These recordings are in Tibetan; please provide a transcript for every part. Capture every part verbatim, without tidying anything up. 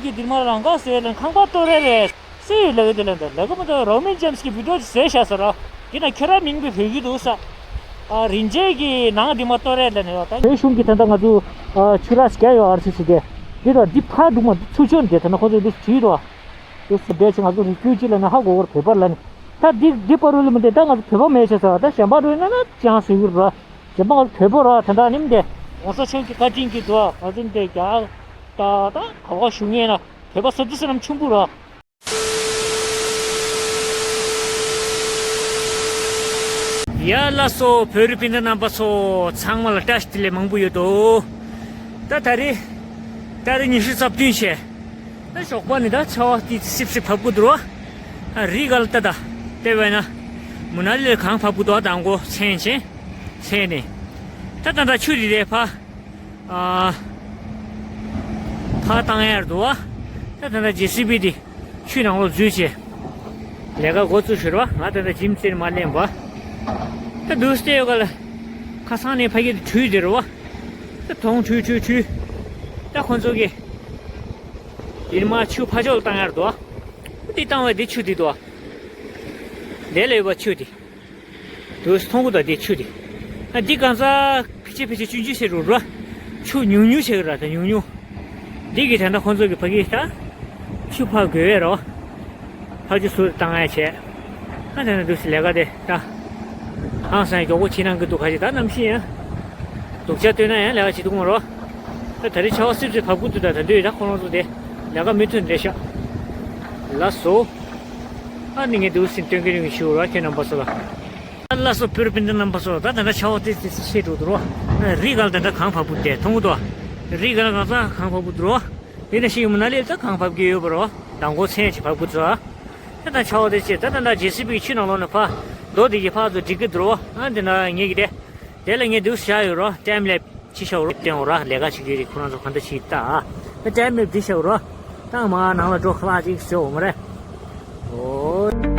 གི་འདི་མ་རང་ག་ཟེར་ལ་ཁང་པ་གཏོར་རེ་རེད་ཟེར་ཡོད་ལ་གི་དེ་ལ་འདི་ལ་གི་མ་ད་རོ་མན་ཇེམ་སི་གི་བི་ཌིའོ་ཅིག་བཟོས་བཞག་ཟེར་རོ། འདི་ན་ཁྱོད་ར་མིང་པའི་བོད་ཀྱི་འདུག་ས། ཨ་རིན་ཆེན་གྱི་ནང་འདི་མ་གཏོར་རེ་ལ་ནས་ཡོད་ད། བོད་གཞུང་གི་ད་ལྟ་ང་ཚོ་ཨ་ཆུ་ར་སྐྱ་ཡོད་ཨར་སི་སི་གི་འདི་དང་འདི་ཕ་འདུག་མ་འདི་ཚུར་ཆོད་འདི་ད་ན་ཁོ་ཚོ་འདི་བྲིས་རོ། འདི་སུ་བསྡད་ཆེ་ང་ཚོ་རིགས་རྒྱུད་ཅིག་ལ་ནི་ཧ་གོ་བར་བོད་པར་ལ་ནི། ད་འདི་འདི་པ་རུ་ལ་མི་འདི་ད་ང་ཚོ་བོད་པ་མེད་ཆེ་ས་ད་གཞན་པ་རུ་ན་ན་ཅང་སུ་ཡུར་ར། གཞན་པ་ང་ཚོ་བོད་པ་ར་ད་ད་ནི་མི་འདི། ༸གོང་ས་མཆོག་གི་བཀའ་དྲིན་གྱིས་འདུག་ང་ཚོ་འདི་རྒྱ་ད་ད་ག་བ་ཞུ་ངེས་ན་བོད་པ་ས་འདི་ས་ནམ་ཆུང་པོ་ར། ཡ་ལགས་སོ། བོད་རིགས་སྤུན་ཟླ་རྣམ་པ་ཚོ་ཚང་མ་ལ་བཀྲ་ཤིས་བདེ་ལེགས་མང་པོ་ཡོད་དོ། ད་ད་རེས་ཏ་རིག་ཉི་ཤུ་རྩ་བདུན་བྱས། ད་ཞོགས་པ་ནི་ད་ཆར་པ་ཏི་ཏི་སིབ་སིབ་བབས་ཀྱི་འདུག་རོ། ཨ་རི་ག་ལ་ལྟ་ད་ལྟ་བས་ན་མུ་ན་ལི་ལ་གངས་བབས་ཀྱི་འདུག་ཨ། མདང་དགོང་མཚན་བྱས་མཚན་ནས་ད་ད་ད་ཆུ་རི་རེད་ཕ། ཨ། ཕར་བཏང་ཡར་འདུག་བ། ད་ད་ད་ཇེ་སི་བི་དེ་ཆུ་ནང་ལོགས་འཛུལ་བྱས། ལས་ཀ་འགོ་བཙུགས་ཤོར་བ། ང་ད་ད་ཇིམ་རྩེར་མ་སླེབས་པ། ད་འདུག་སྟེ་ཡོད་ག་ལ། ཁ་སང་ནས་ཕ་གི་དེ་བྲུས་དེ་རུ་བ། ད་དོང་བྲུས་བྲུས་བྲུས། ད་ཁོ་ཚོ་གི་ཡིན་མ་ཆུ་ཕ་ཕྱོགས་ལ་བཏང་ཡར་འདུག་བ། དེ་བཏང་བས་དེ་ཆུ་དེ་འདུག་བ། དེ་ལ་ཡོད་པ་ཆུ་དེ། དུ་མཐོང་གི་འདུག་དེ་ཆུ་དེ། ཨ་འདི་གང་ས་ཕི་ཆེ་ཕི་ཆེ་ཆུང་ཆུང་ཆེ་རུ་རུ། ཆུ་ཉུང་ཉུང་ཆེ་གི་ར་ད་ཉུང་ཉུང་། འདི་གི་ད་ལྟ་ཁོང་ཚོ་གི་ཕ་གི་ད། ཆུ་ཕ་དགོས་ཡས་རོ། ཕ་ཆུ་ཟུར་བཏང་ཡས་བྱས། ཨ་ད་ནི་འདུག་སེ་ལས་ཀ་དེ་ད། ཧང་སང་མགྱོགས་པོ་བྱེད་གནང་གི་འདུག་ག་ཞིག་ད་གནམ་གཤིས་ཡང་། སྡུག་ཅག་སྟོན་ན་ཡང་ལས་ཀ་བྱེད་ཐུབ་མ་རོ། ད་ད་རེས་ཆར་པ་སིབ་སིབ་བབས་ཀྱི་འདུག་ད་ད་འདོད་ད་ཁོང་རང་ཚོ་དེ་ལས་ཀ་མུ་མཐུད་རེད་ཤག་ལགས་སོ། ཨ་ནི་ངས་འདུག་སེ་སྟོན་གི་རིང་ཞུ་རོགས་ཁྱེད་རྣམ་པ་ཚོ་ལ། ལགས་སོ་བོད་རིགས་སྤུན་ཟླ་རྣམ་པ་ཚོ། ད་ད་ལྟ་ཆར་པ་ཏི་ཏི་ཆེ་འགྲོ་འདུག་རོ། རི་ག་ལ་ད་ལྟ་གངས་བབས་ཀྱི་དེ་མཐོང་གི་འདུག་རི་ག་ལ་གང་ས་གངས་བབས་ཀྱི་འདུག་རོ། དེ་ནས་ཤི་ཡོང་ན་ལས་ད་གངས་བབས་ཀྱི་ཡོད་པ་རོ། མདང་དགོང་མཚན་གྱི་བབས་ཀྱི་འདུག་ད་ད་ཆར་པ་ཏི་ཆེ་ད་ད་ད་ཇེ་སི་བི་གི་ཆུ་ནང་ལོགས་ནས་ཕར་རྡོ་དེ་གི་ཕར་ཚུར་སྒྲིག་གི་འདུག་རོ། ཨ་འདི་ན་ངེད་ཀྱི་དེ། དེ་ལ་ངས་འདུག་བཞག་ཡོད་རོ། ཊའིམ་ལེབ་ཅིག་བཞག་རོ། བསྟན་འོ་ར་ལས་ཀ་བྱེད་ཀྱི་རེད། ཁོ་རང་ཚོ་ག་འདྲ་བྱེད་ད། ད་ཊའིམ་ལེབ་འདི་བཞག་རོ། ད་མ་ནང་ལ་འགྲོ་ཁ་ལག་ཅིག་བཟོ་འོང་མ་རེད། ཨོ།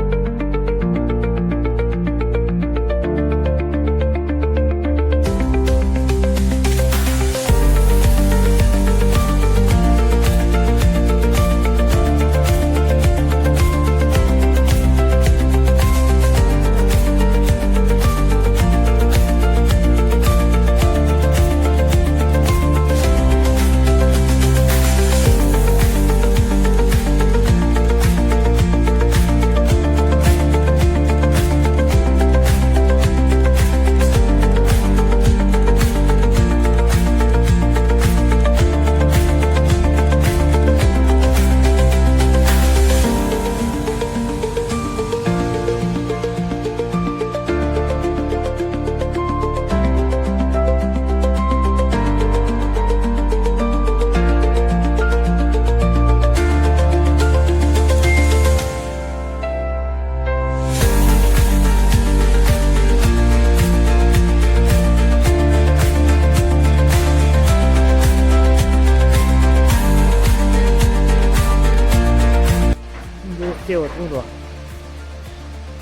འདུག་སེ་བ་མཐོང་འགྲོ།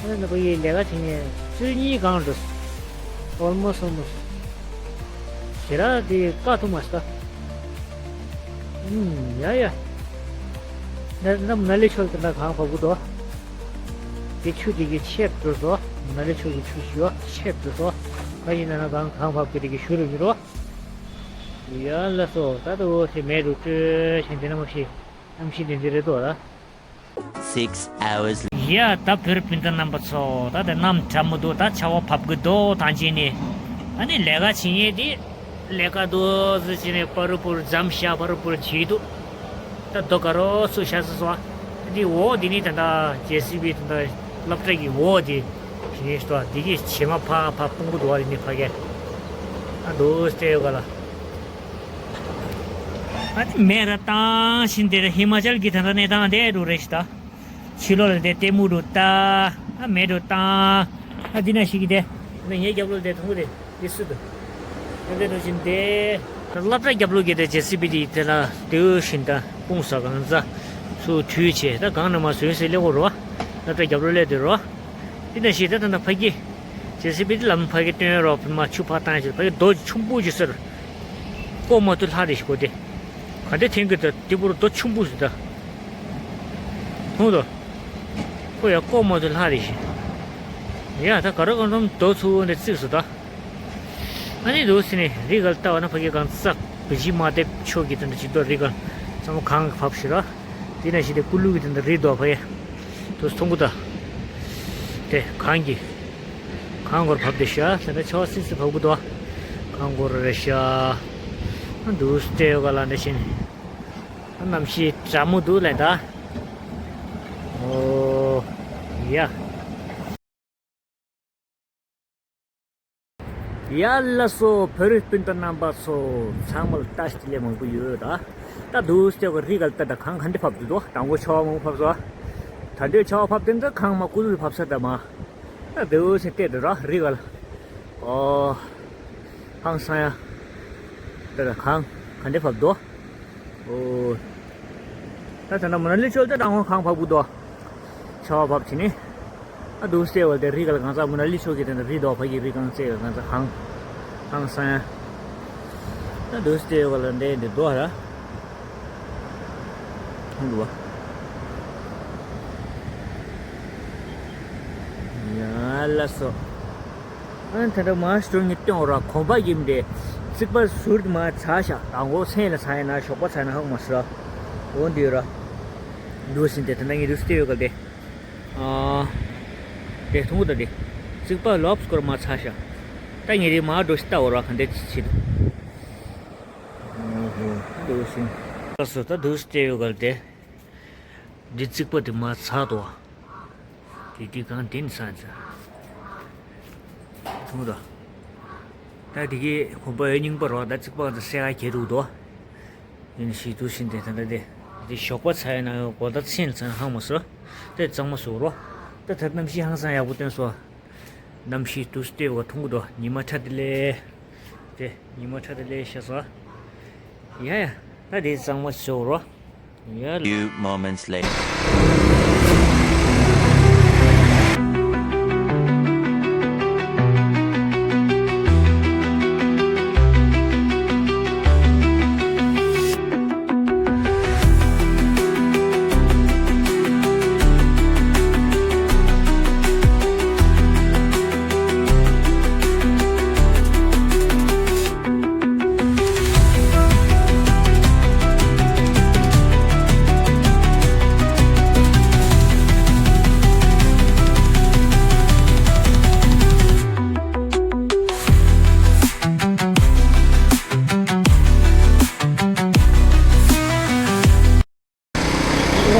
ཨ་ནི་ཕ་གིའི་ལས་ཀ་བྱེད་མཁན་བཅུ་གཉིས་གང་འགྲོ། ཨོལ་མོ་སི་ཨོལ་མོ་སི། ཞེ་དྲག་དེ་དཀའ་ཐུབ་མ་སོང་། ཨུམ་ཡ་ཡ། ན་ན་མ་ན་ལི་ཕྱོགས་དེ་འདྲ་གངས་བབས་ཀྱི་འདུག་དེ་ཆུ་དེ་གི་ཆད་འགྲོ་སོང་། མ་ན་ལི་ཕྱོགས་ཀྱི་ཆུ་ཞུ་བ་ཆད་འགྲོ་སོང་། ཕ་གི་ན་ན་གངས་གངས་བབས་ཀྱི་དེ་གི་ཞུ་རུ་མི་རོ། ཡ་ལ་སོ་ད་དུ་དེ་མེད་འགྲོ་སྤྲོད་ཤིང་དེ་ན་མ་ཤི། གནམ་གཤིས་དེ་འདི་རེད་དོ་ད། Six hours. ཡ་ད་བོད་རིགས་སྤུན་ཟླ་རྣམ་པ་ཚོ། ད་དེ་གནམ་གྲང་མོ་འདུག་ད་ཆར་པ་བབས་ཀྱི་འདུག་ཐང་ཆེན་ནས། ཨ་ནི་ལས་ཀ་བྱེད་མཁན་དེ་ལས་ཀ་འདུག་ཟེར་བྱས་ནས་པ་རུ་པུར་འཛོམས་ཤག་པ་རུ་པུར་བྱེད་འདུག་ད་རྡོ་དཀར་པོ་ཚུར་བཞག་ཚར་སོང་། དེ་འོག་དེ་ནི་ད་ལྟ་ཇེ་སི་བི་ད་ལྟ་སློབ་གྲྭ་གི་འོག་དེ་དེ་ནི་ཤི་ཏོ་དེ་གི་བྱེ་མ་ཕར་ཕར་སྤུངས་ཀྱི་འདུག་བ། དེ་ནི་ཕ་གི་ཨ་འདུག་སྟེ་ཡོད་ག་ལ། ཨ་ནི་མེ་ར་བཏང་བཞིན་དེ་ར་ཧི་མ་ཅལ་གྱི་ད་ལྟ་གནས་སྟངས་དེ་འདྲ་རེད་ཤག་ད། ཕྱི་ལོགས་ལ་དེ་ལྟད་མོ་འདྲ་ལྟ། ཨ་མེ་འདྲ་བཏང་། ཨ་འདི་ན་ཞིག་གི་དེ། ཨ་ནི་ངའི་རྒྱབ་ལོགས་དེ་མཐོང་གི་རེད། འདི་སུ་འདུག་ཨ་འདི་འདྲ་བཞིན་དེ། སློབ་གྲྭ་རྒྱབ་ལོགས་ཀྱི་དེ་ཇེ་སི་བི་དེ་དེ་ལ་དེ་བཞིན་ད་སྤུངས་ས་གང་ས། ཚུར་བྲུས་བྱས་ད་གང་ན་མ་བཟོས་སེ་སླེབས་ཀྱི་རེད་བ། སློབ་གྲྭ་རྒྱབ་ལོགས་སླེབས་དེ་རེད་བ། འདི་ན་ཞིག་ད་ད་ད་ཕ་གི། ཇེ་སི་བི་དེ་ལམ་ཕ་གི་སྟོན་རོགས་ཕ་མ་ཆུ་ཕར་བཏང་ཞིག་ཕ་གི་རྡོ་ཆུང་པོ་ཅིག་ཟེར། ཀོ་མ་ཐུ་ལྷག་རེ་ཞིག་གོ་དེ། ག་འདྲ་འཐེན་གི་ད། དེ་བོར་རྡོ་ཆུང་པོ་ཟིག་ད། མཐོང་དོ། ཁོ་ཡ་ལྐོག་མ་ཐུབ་ལྷག་རེད་ཤི། ཡ་ད་ག་ར་གང་འདྲ་རྡོ་ཚུགས་འདི་བརྩིགས་སོ་ད། ཨ་ནི་འདུག་སེ་ནི་རི་ག་ལ་ལྟ་བ་ན་ཕ་གི་གང་ཙག་བི་ཇི་མ་དེབ་ཆོག་གི་དེ་འདྲ་ཅིག་འདུག་རི་ག་ལ་ཚང་མ་གངས་ཀྱི་བབས་ཤི་ར། དེ་ན་ཞིག་དེ་ཀུ་ལུ་གི་དེ་འདྲ་རི་འདུག་ཕ་གི། དུ་མཐོང་གི་ད། དེ་གངས་ཀྱི། གངས་སྐོར་བབས་དེ་ཤ་ལ་ད་ཆོག་སི་སི་བབས་གི་འདུག་གངས་སྐོར་རེད་ཤ། ཨ་འདུག་སེ་ཡོད་ག་ལ་འདྲ་ཤི་ནི། ཨ་གནམ་གཤིས་གྲང་མོ་འདུག་ལ་ད། ཨོ། ཡ། ཡ་ལགས་སོ། བོད་རིགས་སྤུན་ཟླ་རྣམ་པ་ཚོ་ཚང་མ་ལ་བཀྲ་ཤིས་བདེ་ལེགས་མང་པོ་ཡོད་ད། ད་འདུག་སེ་ག་རི་ག་ལ་ལྟ་ད་གངས་ག་འདྲ་བབས་འདུག་དང་པོ་ཆར་པ་མང་པོ་བབས་སོང་། ད་འདོད་ཆར་པ་བབས་དེ་འདྲ་གངས་མ་ཀུ་ལུ་བབས་ས་ད་མ། ད་འདུག་སེ་བལྟས་འདུག་ར་རི་ག་ལ། ཨོ། ཧང་སང་ཡ། ད་ད་གངས་ག་འདྲ་བབས་འདུག་ཨོ། ད་ད་ན་མ་ན་ལི་ཕྱོགས་དེ་རང་དབང་གངས་བབས་གི་འདུག་ཆར་པ་བབས་བྱས་ནས། ཨ་འདུག་སེ་བལ་དེ་རི་ག་ལ་གང་ཚ་མ་ན་ལི་ཕྱོགས་ཀྱི་དེ་ན་རི་འདུག་ཕ་གི་རི་གངས་རྩེ་ག་གང་ཚ་གངས། ཧང་སང་ཡ། ཨ་འདུག་སེ་བལ་འདྲེ་འདི་འདུག་ར། ཧང་འདུག་བ། ཡ་ལགས་སོ། ཨ་ནི་ད་ལྟ་མར་སྟོན་གྱི་སྟོན་ར་གོམ་པ་ཡིན་ཏེ། རྩིག་པ་ཟུར་དུ་མར་ཚར་ཤག་དང་པོ་མཚན་ལ་ཚར་ཡིན་ན་ཞོགས་པ་ཚར་ཡིན་ན་ཧ་གོ་མ་སོང་ར། འོ་འདི་ཡོད་ར། འདུག་ཟིན་ཏེ་ད་ལྟ་ངས་འདུག་སེ་བལྟས་ཡོད་ག་དེ། ཨ། དེ་མཐོང་གི་ད་དེ། རྩིག་པ་ལོབས་སྐོར་མར་ཚར་ཤག་ད་ངས་དེ་མར་འགྲོ་ཞིག་ལྟ་འོ་ར་ག་འདྲ་ཅིག་བྱེད་འདུག་ཨོ་ཧོ། འདུག་ཟིན། ལགས་སོ་ད་འདུག་སེ་བལྟས་ཡོད་ག་དེ། འདི་རྩིག་པ་དེ་མར་ཚར་འདུག་དེ་དེ་གང་དེ་ནི་ས་ཚ། ཐུང་ར། ད་དེ་གི་གོམ་པ་ཡོད་རྙིང་པ་རོ་ད་རྩིག་པ་ཚ་སེ་ག་གྱེས་འདུག་དོ། ཡིན་ཞིག་དུ་ཕྱིན་ཏེ་ད་ལྟ་དེ། དེ་ཞོགས་པ་ཚ་ཡ་ན་ཡོད་གོ་ད་ཚིན་ཚ་ན་ཧང་མ་སོ། དེ་གཙང་མ་སོ་རོ། ད་ད་གནམ་གཤིས་ཧང་སང་ཡག་པོ་བསྟན་སོ། གནམ་གཤིས་དུས་སྟོད་བ་ཐུང་གི་འདུག་ཉི་མ་ཁྲ་དེ་ལས། དེ་ཉི་མ་ཁྲ་དེ་ལས་ཤ་ས། ཡ་ཡ། ད་དེ་གཙང་མ་ཤོག་རོ། ཡ། Few moments later.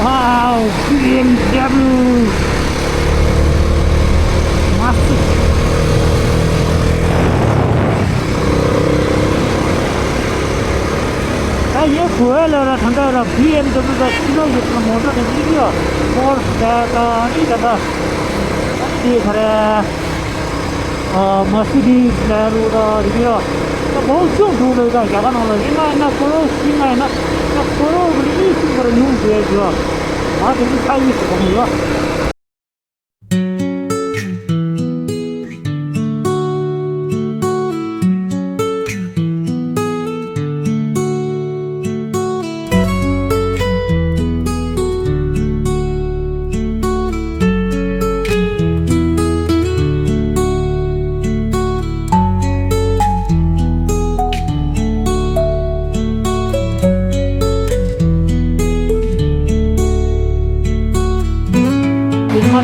Wow, B M W. Massive. ད་ཡེ་གོ་ལ་ར་ད་ད་ར་B M W ད་ཤི་ལོ་ཡོད་ན་མོ་ཊ་དེ་ཡིག་ཡོད། Porsche ད་ད་ཨི་ད་ད་ཨི་དེ་ག་རེ། ཨ། Mercedes ལ་རུ་ད་རི་ཡ། ད་བོད་ཆུང་དུ་ལོས་ད་རྒྱ་གར་ནང་ལ་རི་མ་ཡིན་ན་ཀོ་རོ་ཤི་མ་ཡིན་ན་ད་ཀོ་རོ་རི་ཤི་པར་ཉུང་ཟེར་རྒྱུ། ང་དེ་ཚོ་ཚ་ཡིས་སུ་གོ་མི་ཡོད། དེ་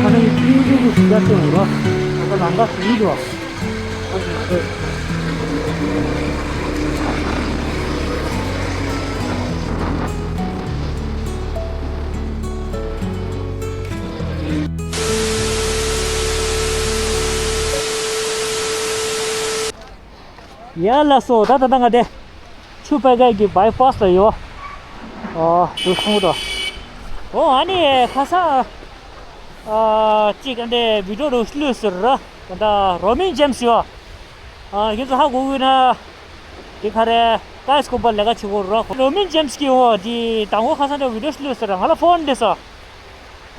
ནས་ད་ལྟ་ཡི་ཁྱིམ་རྒྱུད་ཀྱི་གཞིས་ཆགས་སྟོན་རོགས། ད་ལྟ་ལམ་ཁ་ཟིན་འགྲོ། ཡ་ལགས་སོ། ད་ད་ད་ང་དེ་ཆུ་ཕ་གི་གི་བྷའི་པཱ་སི་ལ་ཡོད། ཨོ་དུ་སོང་དོ། ཨོ་ཨ་ནི་ཁ་སང་ཨ་ཅིག་ཨ་འདྲེ་བི་ཌིའོ་རུ་བླུགས་ཟེར་ར། ད་ད་རོ་མིན་ཇེམ་སི་ཡོད། ཨ་ཁྱེད་ཚོ་ཧ་གོ་གི་ན། དེ་ག་རེ་ཀའི་སྐོར་པ་ལས་ཀ་བྱེད་དགོས་ར། རོ་མིན་ཇེམ་སི་གི་ཨོ་དེ་དང་པོ་ཁ་སང་འདྲ་བི་ཌིའོ་བླུགས་ཟེར་ར་ང་ལ་ཕོན་སླེབས་སོ།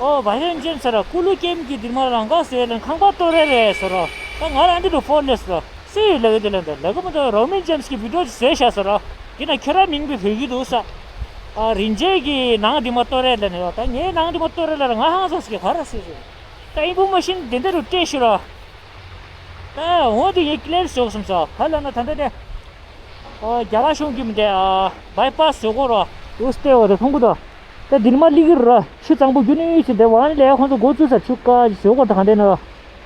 ཨོ་བྷའི་ཡོན་ཅན་ཟེར་ར་ཀུ་ལུ་ཀེམ་གྱི་འདིར་མ་རང་ག་ཟེར་ལན་ཁང་པ་གཏོར་རེ་རེད་ཟེར་རོ། ད་ང་རང་འདི་རུ་ཕོན་སླེབས་སོ། སུ་ཡིས་ལབ་ཀྱི་འདུག་ལབ་ད་ལབ་གི་མི་འདུག་རོ་མིན་ཇེམ་སི་གི་བི་ཌིའོ་ཅིག་བཟོས་བཞག་ཟེར་རོ། དེ་ན་ཁྱོད་རང་མིང་དེ་བོད་ཀྱི་འདུག་ས། ཨ་རིན་ཆེན་གྱི་ནང་དེ་མ་གཏོར་རེད་ལབ་ནས་ཡོད། ད་ངའི་ནང་དེ་མ་གཏོར་རེད་ལབ་ན་ང་ཧང་སངས་ཀྱི་ག་རེ་ཟེར་ཟེར། ད་ཨིན་ཕོར་མེ་ཤིན་དེ་འདྲ་རུ་སྤྲད་ཤི་ར། ད་འོ་དེ་ངས་ཀི་ལེར་ཞོག་བསམ་ས་ག་ལབ་ན། ད་ལྟ་དེ་ཨ་རྒྱ་གར་གཞུང་གིས་མི་དེ་ཨ་བྷའི་པཱས་བཟོ་དགོས་ར། འདུག་སྟེ་བ་དེ་མཐོང་གི་འདུག་ད་འདི་ནས་མར་སླེབས་ཀྱི་རེད་ར། ཆུ་གཙང་པོ་རྒྱུན་ནས་ཡོད་ཅིག་དེ་བ་ནི་ལས་ཁོང་ཚོ་འགོ་བཙུགས་ས་ཆུ་དཀར་ཅིག་བཟོ་དགོས། ད་ག་འདྲ་ན་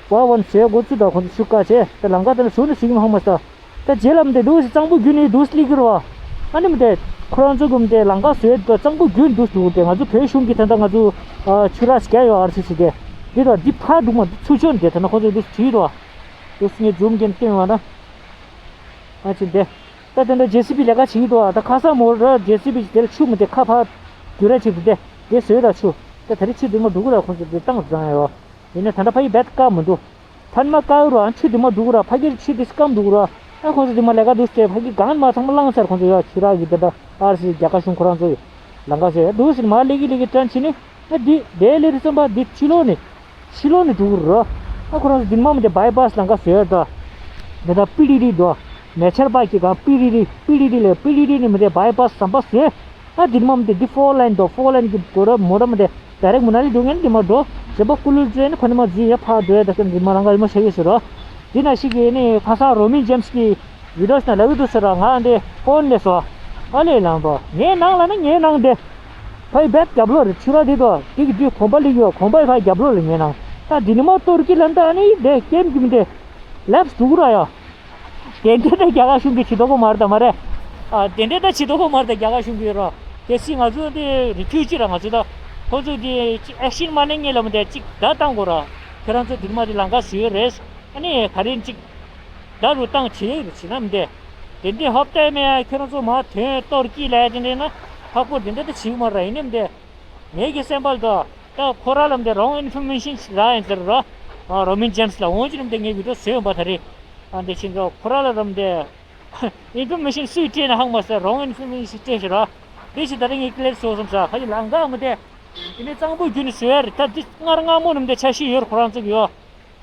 བ་བ་ནི་བཟོས་འགོ་བཙུགས། ད་ཁོང་ཚོ་ཆུ་དཀར་བྱས་ད་ལམ་ཁ་དེ་ནས་ཟུར་ནས་ཟིག་མ་ཧང་མ་ས། ད་རྗེས་ལ་མི་དེ་འདུག་སེ་གཙང་པོ་རྒྱུན་ནས་འདུག་སེ་སླེབས་ཀྱི་རེད་བ། ཨ་ནི་མི་དེ་ཁོ་རང་ཚོ་གི་མི་དེ་ལམ་ཁ་བཟོས་ད་གཙང་པོ་རྒྱུན་འདུག་འདུག་དེ་ང་ཚོ་བོད་གཞུང་གིས་ད་ལྟ་ང་ཚོ་ཨ་ཆུ་རགས་བརྒྱབ་ཡོད། ཨར་སི་སི་དེ་འདི་དང་འདི་ཕར་འདུག་མ་འདུག་ཚུར་ཕྱོགས་འདི་ད་ནི་ཁོ་ཚོས་འདུག་སེ་བྲིས་འདུག་བ། འདུག་སེ་ངས་ཛུམ་གྱིས་སྟོན་བ་ན། ཨ་ཅེ་འདི། ད་དེ་འདྲ་ཇེ་སི་བི་ལས་ཀ་བྱེད་ཀྱི་འདུག་བ། ད་ཁ་སང་མོ་ར་ཇེ་སི་བི་དེར་ཆུ་མི་དེ་ཁ་ཕར་རྒྱུ་ར་བྱེད་དུ་དེ་དེ་བཟོས་ད་ཆུ། ད་དེ་རིང་ཆུ་འདི་མ་འགྲོ་གི་ར། ཁོ་ཚོ་འདི་བཏང་བཟང་ཡོད། ཡིན་ན་ད་ལྟ་ཕ་གི་བེད་ཀ་མི་འདུག་ཕ་ནི་མ་དཀར་ར་ཆུ་འདི་མ་འགྲོ་གི་ར། ཕ་གིར་ཆུ་འདི་སྐམ་འགྲོ་གི་ར། ཨ་ཁོ་ཚོ་འདི་མ་ལས་ཀ་འདུག་སྟེ་ཕ་གི་གང་མ་ཚང་མ་བླངས་ཚར། ཁོ་ཚོ་ཡ་ཆུ་རགས་ཀྱི་དེ་འདྲ་ཨར་སི་རྒྱ་གར་གཞུང་ཁོ་རང་ཚོ་ཡི་ལམ་ཁ་བཟོས་འདུག་སེ་མ་ལས་ཀྱི་ལས་ཀྱི་དྲན་བྱས་ནས། ཨ་འདི་དེ་ལས་རི་བསམ་པ་འདི་ཕྱི་ལོགས་ནས་ཕྱི་ལོགས་ནས་འགྲོ་གི་རེད། ཨ་ཁོ་རང་ཚོ་འདི་མ་མི་དེ་བྷའི་པཱས་ལམ་ཁ་བཟོས་ཡོད་ད། འདི་ད་པི་ལི་རི་འགྲོ། མེ་ཆར་པ་གི་གང་པི་ལི་རི་པི་ལི་རི་ལས་པི་ལི་རི་ནས་མི་དེ་བྷའི་པཱས་ཟམ་པ་བཟོས། ཨ་འདི་མ་མི་དེ་འདི་ཕོར་ལེན་འགྲོ། ཕོར་ལེན་གི་སྒོ་ར་མོ་ར་མི་དེ་ཌའི་རེག་མ་ན་ལི་འགྲོ་མཁན་འདི་མ་འགྲོ། གཞན་པ་ཀུ་ལུ་ཙེ་ནི་ཕ་ནི་མ་ཛི་ཡ་ཕ་འགྲོ་ཡ་ད་ཀན་འདི་མ་རང་ག་ལི་མ་ཆ་གི་ཟེར་རོ། འདི་ན་ཞིག་གི་ནི་ཁ་སང་རོ་མིན་ཇེམ་སི་གི་བི་ཌིའོ་ན་ལབ་གི་འདུག་ཟེར་ར། ང་འདི་ཕོན་ལས་སོ། ཨ་ལས་ལམ་པ་ངའི་ནང་ལ་ནི་ངའི་ནང་དེ། ཕའི་བེད་རྒྱབ་ལོག་རེད། ཆུ་ར་དེ་དོ་དེ་གི་དུས་གོམ་པ་ལི་ཡོད། གོམ་པའི་ཕའི་རྒྱབ་ལོག་ལ་ངའི་ནང་། ད་འདི་ནི་མ་གཏོར་གི་ལ་འདྲ་ནི་དེ་ཀེམ་གི་མི་དེ་ལེབས་འདུག་ར་ཡ། དེ་འདྲ་ད་རྒྱ་གར་གཞུང་གི་བྱེད་དོ་གོ་མ་རེད་ད་མ་རེད། ཨ་དེ་འདྲ་ད་བྱེད་དོ་གོ་མ་རེད་ད་རྒྱ་གར་གཞུང་གི་ར། གལ་སྲིད་ང་ཚོ་དེ་རི་ཕིའུ་ཇི་ར་ང་ཚོ་ད་ཁོ་ཚོ་དེ་ཅིག་ཨེག་ཤན་མ་ལེན་ངེས་ལ་མི་དེ་ཅིག་བརྡ་བཏང་དགོས་ར། ཁྱེད་རང་ཚོ་འདི་མ་དེ་ལམ་ཁ་བཟོས་རེད། ཨ་ནི་ག་རེ་ཅིག་བརྡ་རུ་བཏང་བྱེད་ཡོད་རེད་བྱེད་ན་མི་དེ། དེ་འདྲའི་ཧོབ་སྟེ་མེད་ཡ། ཁྱོད་རང་ཚོ་མ་དོན་གཏོར་སྐྱིད་ལས་དེ་འདྲས་ན་ཧ་གོ་དེ་འདྲ་ད་བྱེད་ཀྱི་མ་རེད། ཡིན་ནམ་དེ་ངེད་ཀྱི་སེམས་པར་དུ་ད་ཁོ་ར་ལམ་དེ་རོང་ཨིན་ཕོར་མེ་ཤིན་ར་ཡིན་ཟེར་རོ། རོ་མིན་ཇེམ་སི་ལ་འོང་ཅི་ནམ་དེ་ངས་བི་ཌིའོ་བཟོས་ཡོང་པ་ད་རེད། ཨ་འདི་ཕྱིན་ཚོ་ཁོ་ར་ལ་ལམ་དེ་ཨིན་ཕོར་མེ་ཤིན་སུས་སྤྲད་ན་ཧང་མ་ཟེར། རོང་ཨིན་ཕོར་མེ་ཤིན་སྤྲད་ཤི་རོ། དེ་ཕྱིན་ད་རེས་ངས་ཀི་ལེར་བཟོ་སོང་ས་ཁ་ཅིག་ལམ་ཁ་མི་དེ་དེ་ནས་གཙང་པོ་རྒྱུན་ནས་བཟོས་ཡ་རེད། ད་འདི་སྔར་སྔ་མོ་ནམ་དེ་འཆར་གཞི་ཡོད་རེད། ཁོ་རང་ཚོ་གི་ཡོད།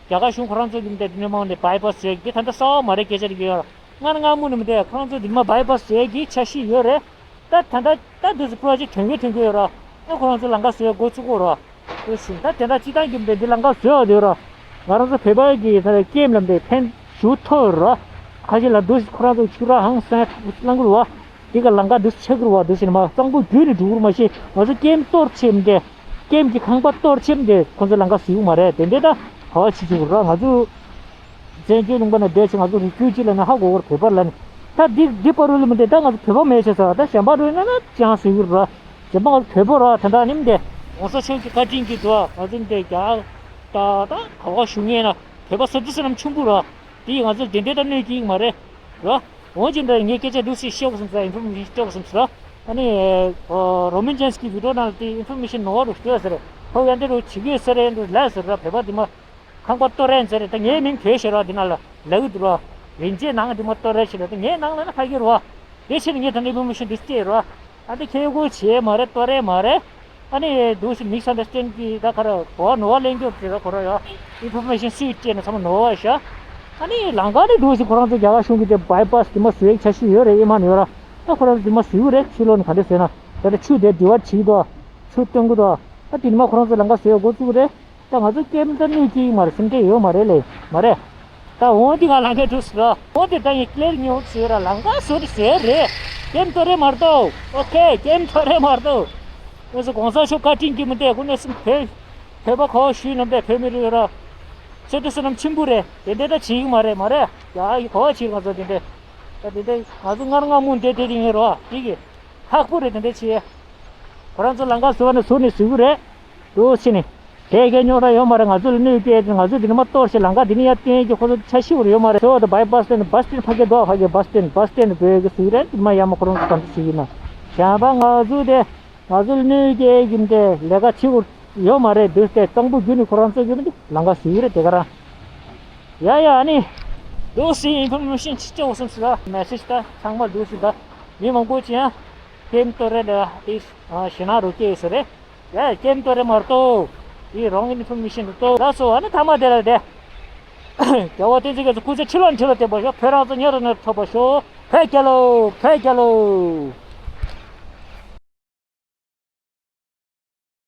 རྒྱ་གར་གཞུང་ཁོ་རང་ཚོ་གི་འདི་འདི་མང་ནས་བྷའི་པཱས་བཟོས་ཀྱི་ད་ལྟ་གསར་པ་མ་རེད། སྐད་ཆ་རིག་ཡོད་ར། སྔར་སྔ་མོ་ནས་མི་དེ་ཁོ་རང་ཚོ་འདི་མ་བྷའི་པཱས་བཟོས་ཀྱི་འཆར་གཞི་ཡོད་རེད། ད་ད་ད་ད་འདུག་སེ་པོ་རོ་ཇེག་ཊི་ཐོན་གྱི་ཐོན་གྱི་ཡོད་ར། ཨ་ཁོ་རང་ཚོ་ལམ་ཁ་བཟོས་འགོ་ཚུགས་ཀྱི་ཡོད་ར། འདུག་སེ་ད་དེ་འདྲ་སྤྱི་བཏང་གི་མི་དེ་འདི་ལམ་ཁ་བཟོས་ཡོད་ར། ང་རང་ཚོ་བོད་པ་གི་ད་ཀེམ་ལམ་དེ་ཕན་ཞུ་ཐོག་ཡོད་ར། ཁ་ཤས་ལ་འདུག་སེ་ཁོ་རང་ཚོ་ཆུ་ར་ཧང་སང་ཁྲག་པོ་བླང་གི་ར་བ། དེ་ག་ལམ་ཁ་འདི་ཆགས་ཀྱི་རེད་བ། འདི་ཟེར་ནས་མ་གཙང་པོ་རྒྱུན་ནས་འགྲོ་གི་རེད། མ་གཞི་ང་ཚོ་ཀེམ་གཏོར་ཆེམ་དེ་ཀེམ་གྱི་ཁང་པ་གཏོར་ཆེམ་དེ་ཁོ་ཚོ་ལམ་ཁ་བཟོ་གི་མ་རེད། དེ་འདྲས་ད་ག་བ་བྱེད་ཆོག་གི་རེད། ང་ཚོ་བཙན་བྱོལ་གླིང་པ་ན་བསྡད་ཆེ་ང་ཚོ་རི་ཁྱུ་གཅིག་ལ་ནི་ཧ་གོ་གི་རེད། བོད་པ་ལ་ནི་ད་འདི་འདི་པ་རུ་ལ་མི་འདྲ། ད་ང་ཚོ་བོད་པ་མེད་ཆེ་ས་ད་གཞན་པ་རུ་ན་ན་ཅང་བཟོ་གི་རེད། གཞན་པ་ང་ཚོ་བོད་པ་ར་ད་ད་ནི་མི་འདྲ། གོང་ས་མཆོག་གི་བཀའ་དྲིན་གྱིས་འདུག་ང་ཚོ་མི་འདྲ་རྒྱ་ད་ད་ག་བ་བཞུགས་ངེས་ན་བོད་པ་ས་འདི་ས་ནམ་ཆུང་པོ་ར། དེ་ང་ཚོ་དེ་འདྲའི་ད་གནོད་སྐྱེལ་གྱི་མ་རེད་ར། འོན་ཀྱང་འདྲ་ངས་སྐད་ཆ་འདུག་སེ་བཤད་དགོས་བསམ་ས། ཨིན་ཕོར་མེ་ཤིན་སྤྲད་དགོས་བསམ་ས་ར། ཨ་ནི་རོ་མིན་ཇེམ་སི་གི་བི་ཌིའོ་ནང་ལ་དེ་ཨིན་ཕོར་མེ་ཤིན་ནོར་བ་རུ་སྤྲད་ཟེར། ཁོ་ཡང་འདྲ་རུ་བྱེད་དགོས་ཟེར་རེད་འདུག་ལབ་ཟེར་ར། བོད་པ་དེ་མ་ཁང་པ་གཏོར་རན་ཟེར་རེད། ད་ངའི་མིང་བོས་ཤེས་ར་དེ་ནང་ལ་ལབ་གི་འདུག་ར། རིན་ཆེན་ནང་དེ་མ་གཏོར་རན་ཤེས་ར། ད་ངའི་ནང་ལ་ན་ཕ་གི་ར་བ། དེ་ཕྱིར་ངས་ད་ནི་ཨིན་ཕོར་མེ་ཤིན་འདི་སྤྲད་ར། ཨ་འདི་ཁྱེད་གོ་བྱས་མ་རེད། གཏོར་རན་མ་རེད། ཨ་ནི་འདུག་སེ་མིས་ཨན་ཌར་སི་ཊེན་ཌ་གི་ད་ག་རེ་གོ་བ་ནོར་བ་ལེན་རྒྱུ་དེ་ད་ཁོ་ར་ཡ་ཨིན་ཕོར་མེ་ཤིན་སུས་སྤྲད་ན་ཚང་མ་ནོར་བ་ཤ། ཨ་ནི་ལམ་ཁ་ནས་འདུག་སེ་ཁོ་རང་ཚོ་རྒྱ་གར་གཞུང་གི་དེ་བྷའི་པཱས་དེ་མ་བཟོ་ཡག་འཆར་གཞི་ཡོད་རེད། ཨེ་མ་ནི་ཡོད་ར། ད་ཁོ་རང་ཚོ་དེ་མ་བཟོ་གི་རེད། ཕྱི་ལོགས་ནས་ག་འདྲ་བཟོས་ན་ད་ལྟ་ཆུ་དེ་ཌི་ཝར་ཊི་བྱེད་ཀྱི་འདུག་ཆུ་བཏོན་གྱི་འདུག་ཨ་དེ་ནི་མ་ཁོ་རང་ཚོ་ལམ་ཁ་བཟོ་ཡག་འགོ་བཙུགས་ཀྱི་རེད། ད་ང་ཚོ་ཀེམ་ད་གནོད་སྐྱེལ་གྱི་མ་རེད། སེམས་ཁྲལ་ཡོད་མ་རེད་ལེ། མ་རེད། ད་འོ་འདི་ང་ལམ་ཁ་འགྲོ་ཟེར་ར། འོ་འདི་ད་ངས་ཀི་ལེར་ངས་འོ་ཟེར་ར། ལམ་ཁ་བཟོ་དེ་ཟེར་རེད། ཀེམ་གཏོར་རེད་མ་གཏོར། ཨོ་ཁེ། ཀེམ་གཏོར་རེད་མ་གཏོར། ང་ཚོ་གོང་ས་མཆོག་བཀའ་དྲིན་གྱིས་མི་འདུག་ཁོ་ནས་སུ་བོད་བོད་པ་ག་བ་བཞུགས་ན་འདྲ། བོད་མི་རིགས་ར་ཚོད་ལྟ་བསོད་ནམས་ཆེན་པོ་རེད། དེ་འདྲ་ད་བྱེད་ཀྱི་མ་རེད། མ་རེད་ཡ། ཡི་ག་བ་བྱེད་ང་ཚོ་དེ་འདྲ་ད་དེ་འདྲ་ང་ཚོ་སྔར་སྔ་མོ་འདྲ་དེ་དེ་ཡིན་རོ། དེ་གི་ཁག་པོ་རེད། དེ་འདྲ་བྱེད། ཁོ་རང་ཚོ་ལམ་ཁ་བཟོ་བ་ནས་བཟོ་ནས་བཟོ་གི་རེད། འདུག་སེ་ནས་དེ་གའི་རྙོག་དྲ་ཡོད་མ་རེད། ང་ཚོ་ལ་གནོད་སྐྱེལ་ཏེ་ང་ཚོ་དེ་ནས་མ་གཏོར་ཞིག་ལམ་ཁ་དེ་ནས་ཡར་བཏོན་གྱི་ཁོ་ཚོ་འཆར་གཞི་བོར་ཡོད་མ་རེད། བཟོ་བ་དང་བྷའི་པཱས་སི་ཊེན་ཌ་བྷ་སི་ཊེན་ཌ་ཕ་གི་འདུག་ཕ་གི་བྷ་སི་ཊེན་ཌ་བྷ་སི་ཊེན་ཌ་བོད་ཀྱི་བཟོ་གི་རེད། དེ་མ་ཡར་མ་ཁོ་རང་ཚོ་ག་འདྲ་བྱེད་ཀྱི་ན་གཞན་པ་ང་ཚོ་དེ། ང་ཚོ་ལ་གནོད་སྐྱེལ་གྱི་འདྲ་ལས་ཀ་བྱེད་དགོས་ཡོད་མ་རེད། འདུག་སྟེ་གཙང་པོ་བརྒྱུད་ནས་ཁོ་རང་ཚོ་གི་མི་འདུག་ལམ་ཁ་བཟོས་རེད། དེ་ག་རང་ཡ་ཡ་ཨ་ནི་འདུག་སེ་ཨིན་ཕོར་མེ་ཤིན་ཅིག་སྤྲད་དགོས་བསམ་སོང་། མེ་སེ་ཇི་ད་ཚང་མ་འདུག་སེ་ད་མི་མང་པོ་ཅིག་ཡང་ཀེམ་གཏོར་རེད་ལ་དེ་ཞེད་སྣང་རུ་སྐྱེས་ཡོད་ས་རེད། ཡ་ཀེམ་གཏོར་རེད་མ་གཏོར། དེ་རོང་ཨིན་ཕོར་མེ་ཤིན་རེད་གཏོར། ལགས་སོ། ཨ་ནི་མཐའ་མ་དེ་ལ་དེ་རྒྱལ་བ་བསྟན་འཛིན་རྒྱ་མཚོ་སྐུ་ཚེ་ཁྲི་ལོ་ཁྲི་ལོ་བརྟན་པར་ཤོག་བོད་རང་བཙན་མྱུར་དུ་ཐོབ་པར་ཤོག་བོད་རྒྱལ་ལོ། བོད་རྒྱལ་ལོ།